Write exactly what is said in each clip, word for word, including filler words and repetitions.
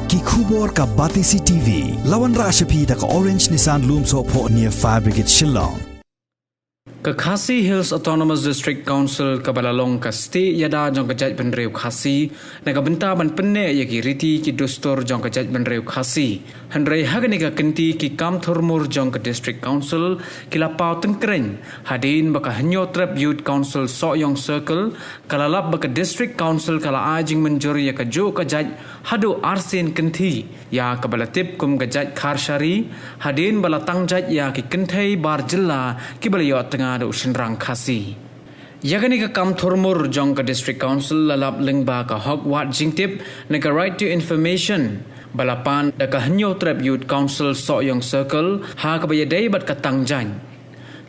Ki khubor ka Batesi T V. La wanrah sha phi da ka Orange Nissan Lumsohphoh near Fire Brigade Shillong. Ka Khasi Hills Autonomous District Council kaba la long ka seh ïada jong ka jaitbynriew Khasi, na ka bynta ban pynneh ïa ki riti ki dustur jong ka jaitbynriew Khasi. Hynrei ha kane ka kynti ki kam thurmur jong ka District Council ki la paw tyngkreiñ, hadien ba ka Hynñiewtrep Youth Council Sohiong Circle ka la lap ba ka District Council ka la ai jingmynjur ïa kajuh ka jait haduh arsien kynthih, ïa kaba la tip kum ka jait Kharshari, hadien ba la tang jait ïa ki kynthei bar jylla kiba la ïoh tnga da u shynrang Khasi. Ïa kane ka kam thurmur jong ka District Council la lap lyngba ka hok wad jingtip ne ka Right to Information ba la pan da ka Hynñiewtrep Youth Council Sohiong Circle, ha kaba ïadei bad ka tang jait.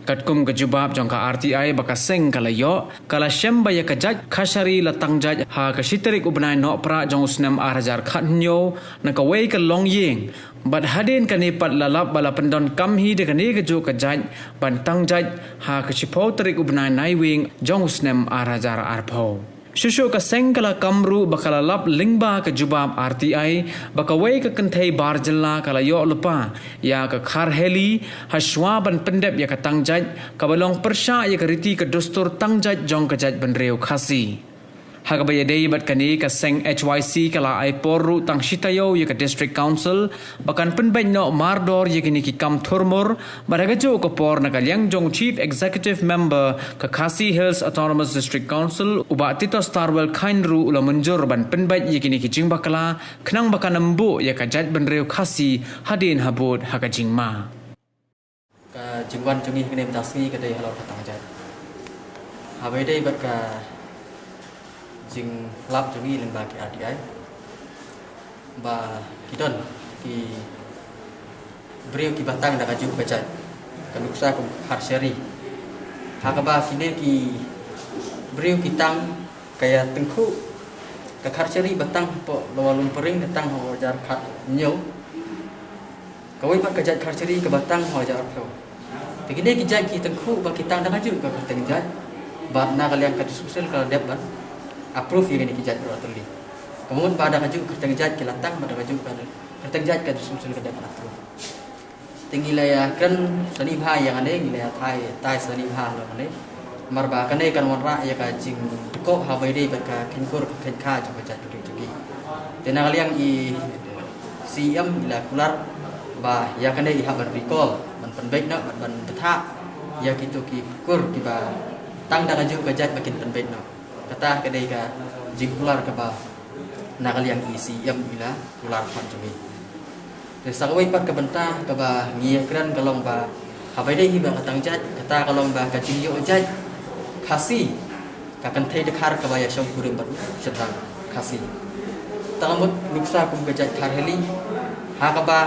Katkum ka jubab jong ka R T I ba ka seng ka la ïoh, ka la shem ba ïa ka jait Kharshari la tang jait ha ka shi tarik u bnai Nohprah jong u snem ar hajar khathynñiew na kawei ka longïing. Bad hadien kane pat la lap ba la pyndonkam hi da kane kajuh ka jait ban tang jait ha ka shiphew tarik u bnai Naiwieng jong u snem ar hajar arphew. Shuh shuh ka seng ka la kam ruh ba ka la lap lyngba ka jubab R T I ba kawei ka kynthei bar jylla ka la ïoh lypa ïa ka Kharheli, hashwa ban pyndep ïa ka tang jait kaba long pyrshah ïa ka riti ka dustur tang jait jong ka jaitbynriew Khasi. Ha kaba ïadei bad kane ka seng H Y C ka la ai por ruh tang shi taïew ïa ka District Council ba kan pynbeit noh mardor ïa kine ki kam thurmur, bad ha kajuh ka por na ka liang jong Chief Executive Member ka Khasi Hills Autonomous District Council u Bah Titosstarwell Chyne ruh u la mynjur ban pynbeit ïa kine ki jingbakla khnang ba kan ym buh ïa ka jaitbynriew Khasi hadien habud ha ka jingma. Ka jingwan jong ngi kane mynta sngi ka dei halor ka tang jait. Haba ïadei bad ka jinglap jong ngi lyngba ki R T I ba ki don ki briew kiba tang da kajuh ka jait, ka nuksa kum ka Kharshari. Ha kaba kine ki briew ki tang ka ïa tyngkhuh, ka Kharshari ba tang hapoh Lower Lumpering ka tang ha u hajar khathynñiew. Kawei pat ka jait Kharshari kaba tang ha u hajar arphew. Te kine ki jait ki tyngkhuh ba ki tang da kajuh ka kyrteng jait, bad na ka liang ka District Council ka la dep ban approve ïa kine ki jait baroh artylli. Ka mut ba da kajuh kyrteng jait ki la tang, bad da kajuh ka kyrteng jait ka District Council ka dep ban approve. Te ngi la ïa kren sani bha ïa kane, ngi la ïa thai thai sani bha ïa kane. Namar ba kane kan wanrah ïa ka jingkoh haba ïadei bad ka kheiñkur ka kheiñkha jong ka jaitbynriew jong ngi. Te na ka liang i C E M i la kular ba ïa kane i hap ban recall, ban pynbeit noh, ban, ban bthah ïa kito ki kur kiba tang da kajuh ka jait ba kin pynbeit noh. Kata ka dei ka jingkular kaba na ka liang i C E M i la kular kham jong ngi. Te sa kawei pat ka bynta kaba ngi ïa kren ka long ba haba ïadei hi bad ka tang jait, kata ka long ba ka jingïoh jait Khasi ka kynthei dkhar kaba ïa shongkurim bad u shynrang Khasi. Te ka mut nuksa kum ka jait Kharheli, ha kaba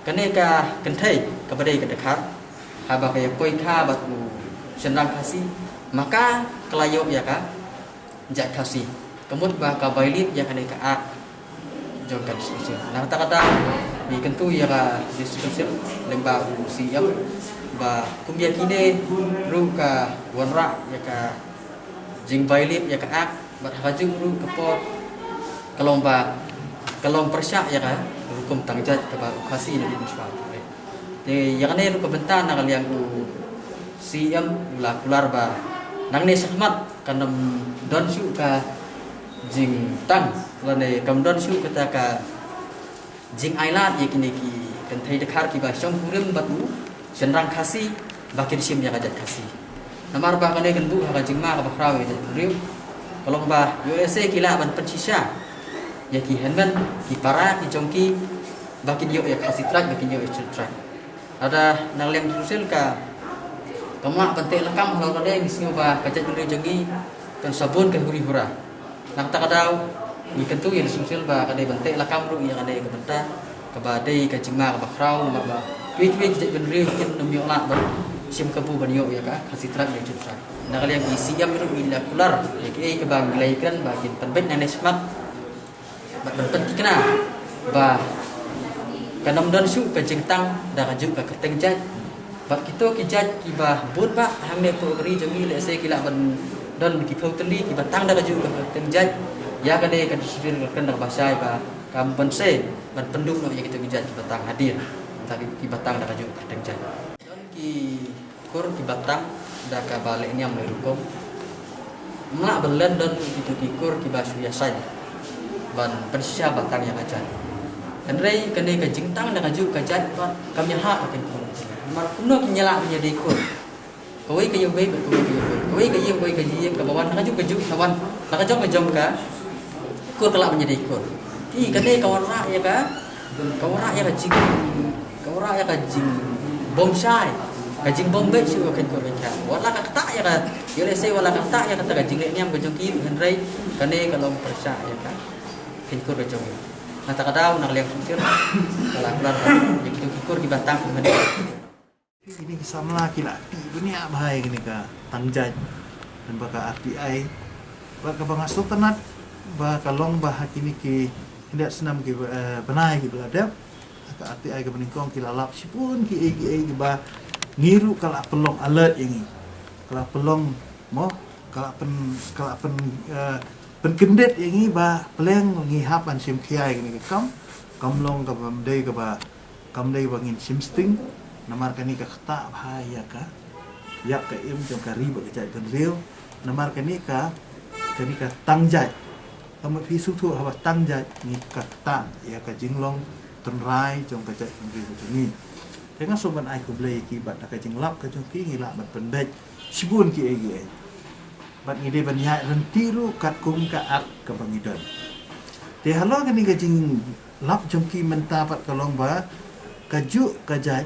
kane ka kynthei kaba dei ka dkhar, haba ka ïa koit kha bad u shynrang Khasi, ma ka ka la ïoh ïa ka jait Khasi. Ka mut ba ka violate ïa kane ka Act jong ka District Council. Na kata ka daw ngi kyntu ïa ka District Council lyngba u C E M ba kum ïa kine ruh ka wanrah ïa ka jing violate ïa ka Act, bad ha kajuh ruh ka por ka long ba ka long pyrshah ïa ka rukom tang jait kaba u Khasi na dien mynshwa. Te ïa kane ruh ka bynta na ka liang u C E M u la kular ba nangne shakhmat kan ym don shuh ka jingtang lane kam don shuh kata ka jingailad ïa kine ki kynthei dkhar kiba shongkurim bad u shynrang Khasi ba kin shim ïa ka jait Khasi. Namar ba kane kan buh ha ka jingma kaba khraw ïa ka jaitbynriew. Ka long ba ïoh lehse ki lah ban pynshisha ïa ki hynmen ki para ki jong ki ba kin ïoh ïa Khasi Tribe, ba kin ïoh ïa Scheduled Tribe. Lada na ka liang District Council ka, kam lah ban teh lakam halor kane, ngi sngew ba ka jaitbynriew jong ngi kan sa bun ka huri hura. Na kata ka daw ngi kyntu ïa District Council ba ka dei ban teh lakam ruh ïa kane ka bynta kaba dei ka jingma kaba khraw, namar ba kiwei kiwei ki jaitbynriew kin ym ïoh lah ban shim kabu ban ïoh ïa ka Khasi Tribe ne Scheduled Tribe. Na ka liang i C E M ruh i la kular ïa kiei kiba ngi la ïakren ba kin pynbeit nangne shakhmat. Bad ban pynthikna ba kan ym don shuh ka jingtang da kajuh ka kyrteng jait. Bad kito ki jait kiba bun bah hangne hapoh ka ri jong ngi, lehse ki lah ban don ki phew tylli kiba tang da kajuh ka kyrteng jait. Ïa kane ka dictionary ka kren da ka bhasha ba kam pynse ban pynduh noh ïa kito ki jait kiba tang hadien, tang kiba tang da kajuh ka kyrteng jait. Don ki kur kiba tang da kaba leh niam leh rukom. Ym lah ban len don kito ki kur kiba shu ïasaid ban pynshisha ba tang ïa ka jait. Hynrei kane ka jingtang da kajuh ka jait pat kam ïaleh ha ka kur. Namar kumno kin ïaleh ban ïadei kur. Kawei ka ïing bad kawei ka ïing bad kawei ka ïing, kawei ka ïing kaba wan na kajuh kajuh, na wan na kajong kajong ka kur ka lah ban ïadei kur. Ki kane ka wanrah ïa ka, ka wanrah ïa ka jing, ka wanrah ïa ka jingbymshai, ka jingbym beit shuh ka kur ka kur. Wat la ka ktah ïa ka, ïa lehse wat la ka ktah ïa kata ka jingleh niam ka jong ki, hynrei kane ka long pyrshah ïa ka kur ka jong ki. Na kata ka daw na ka liang shisha ka la kular ïa kito ki kur kiba tang kumne. Kine ki samla ki la tih bniah bha ïa kine ka tang jait. Namar ba ka R T I, bad kaba nga sngewtynnat ba ka long ba ha kine ki khyndiat snem ki, eh, bnai kiba la dep, ha ka R T I kaba nyngkong ki la lap shibun kiei kiei kiba ngi ruh ka la pynlong alert ïa ngi. Ka la pynlong, mo, ka la pyn, ka la pyn, eh, pynkyndit ïa ngi ba pleng ngi hap ban shim khia ïa kine ki kam. Kam long kaba ym dei kaba, kam dei ba ngin shim sting. Namar kane ka ktah bha ïa ka, ïa ka im jong ka ri bad ka jaitbynriew. Namar kane ka, kane ka tang jait, ka mut phi sngewthuh haba tang jait ngi ka ktah ïa ka jinglong tynrai jong ka jaitbynriew ka jong ngi. Te nga sngewbha ban ai khublei ïa ki bad da ka jinglap ka jong ki ngi lah ban pynbeit shibun kiei kiei. Bad ngi dei ban ïaid lynti ruh katkum ka art kaba ngi don. Te halor kane ka jinglap jong ki mynta pat ka long ba kajuh ka jait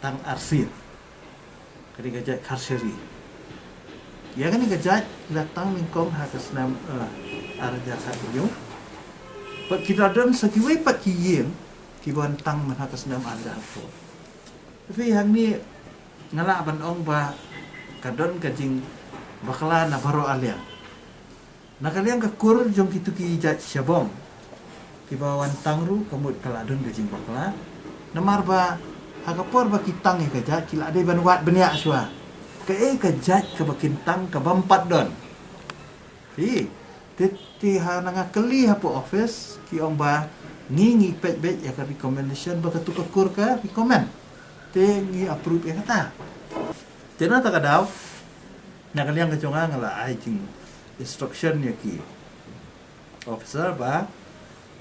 tang arsir. Kane ka jait kharshari. Ïa kane ka jait la tang nyngkong ha ka snem, eh, ar hajar khathynñiew. Bad ki la don sa kiwei pat ki ïing kiba wan tang man ha ka snem ar hajar arphew. Te hangne nga lah ban ong ba ka don ka jingbakla na baroh arliang. Na ka liang ka kur jong kito ki jait shabong kiba wan tang ruh ka mut ka la don ka jingbakla. Namar ba ha ka por ba ki tang ïa ka jait ki la dei ban wad bniah shuwa kaei ka jait kaba kin tang kaba ym pat don. Te, te, te ha nga kylli hapoh office ki ong ba ngi ngi peit beit ïa ka recommendation ba katu ka kur ka recommend. Te ngi approve ïa kata. Te na kata ka daw, na ka liang ka jong nga nga la ai jinginstruction ïa ki officer ba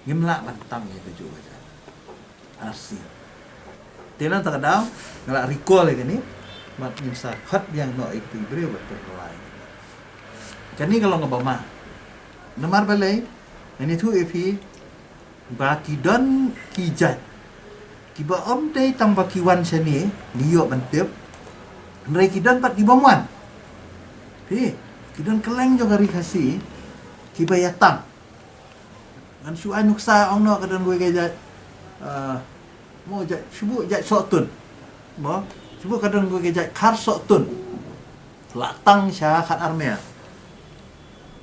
ngim lah ban tang ïa kajuh kajuh arsir. Te na kata ka daw nga la recall ïa kane, bad ngin sa khot biang noh ïa ki briew ban pynkylla. Kane ka long kaba ma. Namar balei, ngan ïathuh ïa phi, ba ki don ki jait kiba ym dei tang ba ki wan shane ngi ïoh ban tip. Hynrei ki don pat kibym wan. Phi, ki don kylleng jong ka Ri Khasi kiba ïatang. Ngan shu ai nuksa, ong noh ka don kawei ka jait, ah, mo, jait, shu buh jait Sohtun. Mo, shu buh ka don kawei ka jait Khar Sohtun. La tang sha Khatarmel.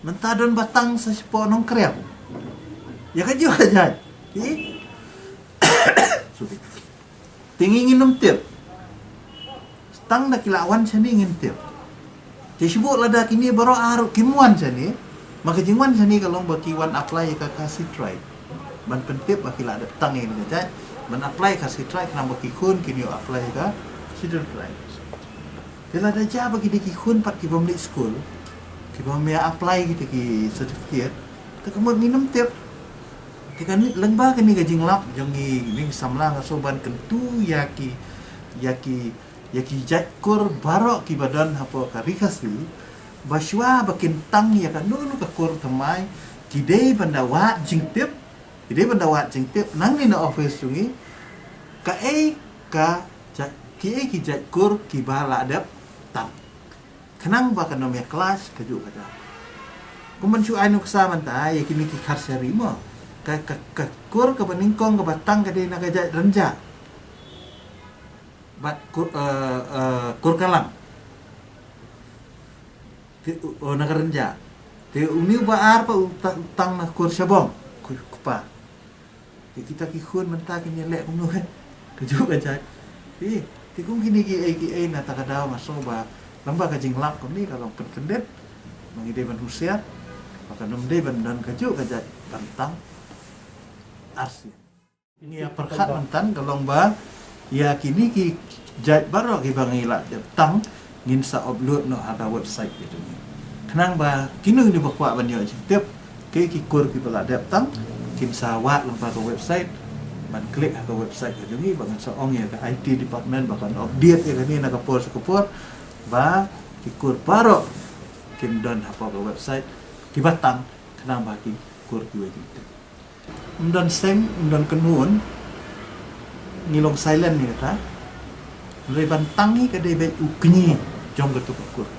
Mynta don ba tang sa shapoh Nongkrem. Ïa kajuh ka jait. Te, sorry. Te ngi ngin ym tip. Tang da ki la wan shane ngin tip. Te shu buh lada kine baroh ar ruh kim wan shane. Ma ka jingwan shane ka long ba ki wan apply ïa ka Khasi Tribe ban pyntip ba ki la dep tang ïa kane ka jait, ban apply Khasi Tribe, namar ba ki khun kin ïoh apply ïa ka Scheduled Tribe. Te lada jia ba ki dei ki khun pat kibym leit skul, kibym ïa apply kita ki certificate, te ka mut ngin ym tip. Te kane lyngba kane ka jinglap jong ngi, ngi samla nga sngewbha ban kyntu ïa ki, ïa ki, ïa ki jait kur baroh kiba don hapoh ka Ri Khasi, ba shuwa ba kin tang ïa kano kano ka kur thymmai, ki dei ban da wad jingtip, ki dei ban da wad jingtip nangne na office jong ngi, kaei ka jait, kiei ki jait kur kiba la dep tang. Khnang ba kan ym ïa clash kajuh kajuh. Kum ban shu ai nuksa mynta ïa kine ki Kharshari mo. Ka, ka, ka kur kaba nyngkong kaba tang ka dei na ka jait Rynjah. Bad kur, eh, eh, kur Kalang. Te, oh, na ka Rynjah. Te une uba ar pat u ta-, u tang na kur Shabong. Kur, kpa. Te kita ki khun mynta kin ïa leh kumno, eh? Kajuh ka jait. Te, te kum kine kiei kiei na kata ka daw nga sngew ba lyngba ka jinglap kumne ka long pynkyndit. Ba ngi dei ban husiar. Ba kan ym dei ban don kajuh ka jait ban tang arsien. Ngi ïa pyrkhat mynta ka long ba ïa kine ki jait baroh kiba ngi la dep tang ngin sa upload noh ha ka website ka jong ngi. Khnang ba kino kino ba kwah ban ïoh jingtip, ki ki kur kiba la dep tang kin sa wad lyngba ka website, ban click ha ka website ka jong ngi, ba ngan sa ong ïa ka I T department ba kan update ïa kane na ka por sha ka por, ba ki kur baroh kin don hapoh ka website kiba tang, khnang ba ki kur kiwei kin tip. Ym don seng, ym don kynhun, ngi long silent ïa kata. Hynrei ban tang ngi ka dei beit u kñi jong katu ka kur.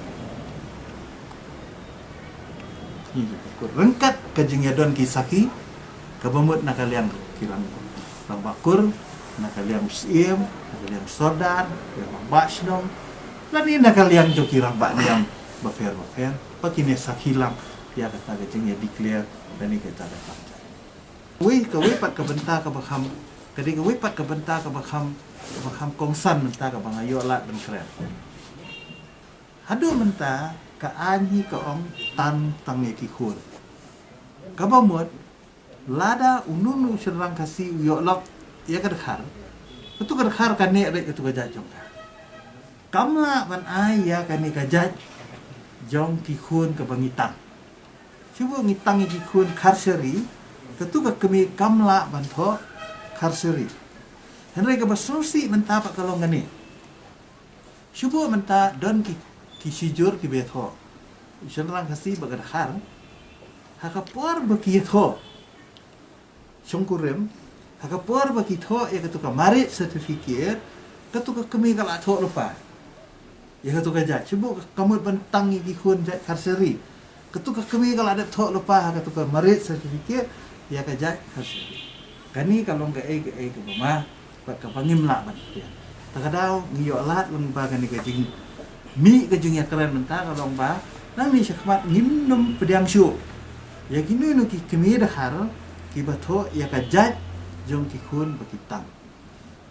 Kñi jong ka kur. Ryngkat ka jingïadon ki sakhi, kaba mut na ka liang ki rang, rangbah kur, na ka liang u syiem, na ka liang u sordar, na ka liang rangbah shnong, lane na ka liang jong ki rangbah niam bapher bapher, ba kin ïa sakhi lang ïa kata ka jingïa declare lane kata ka tang jait. Wei, kawei pat ka bynta kaba kham, ka dei kawei pat ka bynta kaba kham, kaba kham kongsan mynta kaba nga ïoh lad ban kren. Haduh mynta ka aiñ hi ka ong tan tang ïa ki khun. Kaba mut, lada uno uno u shynrang Khasi u ïoh lok ïa ka dkhar, katu ka dkhar ka neh beit katu ka jait jong ka. Kam lah ban ai ïa kane ka jait jong ki khun kaba ngi tang. Shu buh ngi tang ïa ki khun Kharsari, katu ka kmie kam lah ban thoh Kharsari. Hynrei kaba sngewsih mynta pat ka long kane. Shu buh mynta don ki, ki shijur kiba ïathoh. U shynrang Khasi bad ka dkhar, ha ka por ba ki ïathoh shongkurim, ha ka por ba ki thoh ïa katu ka marriage certificate, katu ka kmie ka la thoh lypa ïa katu ka jait. Shu buh ka mut ban tang ïa ki khun jait Kharsari, katu ka kmie ka la dep thoh lypa ha katu ka marriage certificate ïa ka jait Kharsari. Kane ka long kaei kaei kaba ma bad kaba ngim lah ban pdiang. Ta ka daw ngi ïoh lad lyngba kane ka jingmih ka jingïakren mynta ka long ba nangne shakhmat ngin ym pdiang shuh ïa kino kino ki kmie dkhar kiba thoh ïa ka jait jong ki khun ba ki tang.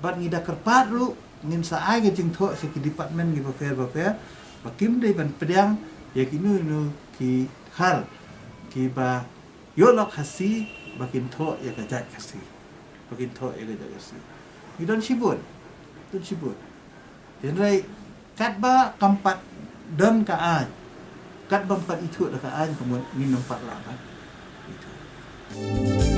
Bad ngi da kyrpad ruh ngin sa ai ka jingthoh sha ki department kiba pher ba pher ba kim dei ban pdiang ïa kino kino ki dkhar kiba ïoh lok Khasi ba kin thoh ïa ka jait Khasi. Ba kin thoh ïa ka jait Khasi. Ngi don shibun. Don shibun. Hynrei katba kam pat don ka aiñ, katba ym pat ithuh da ka aiñ, ka mut ngin ym pat lah ban ithuh.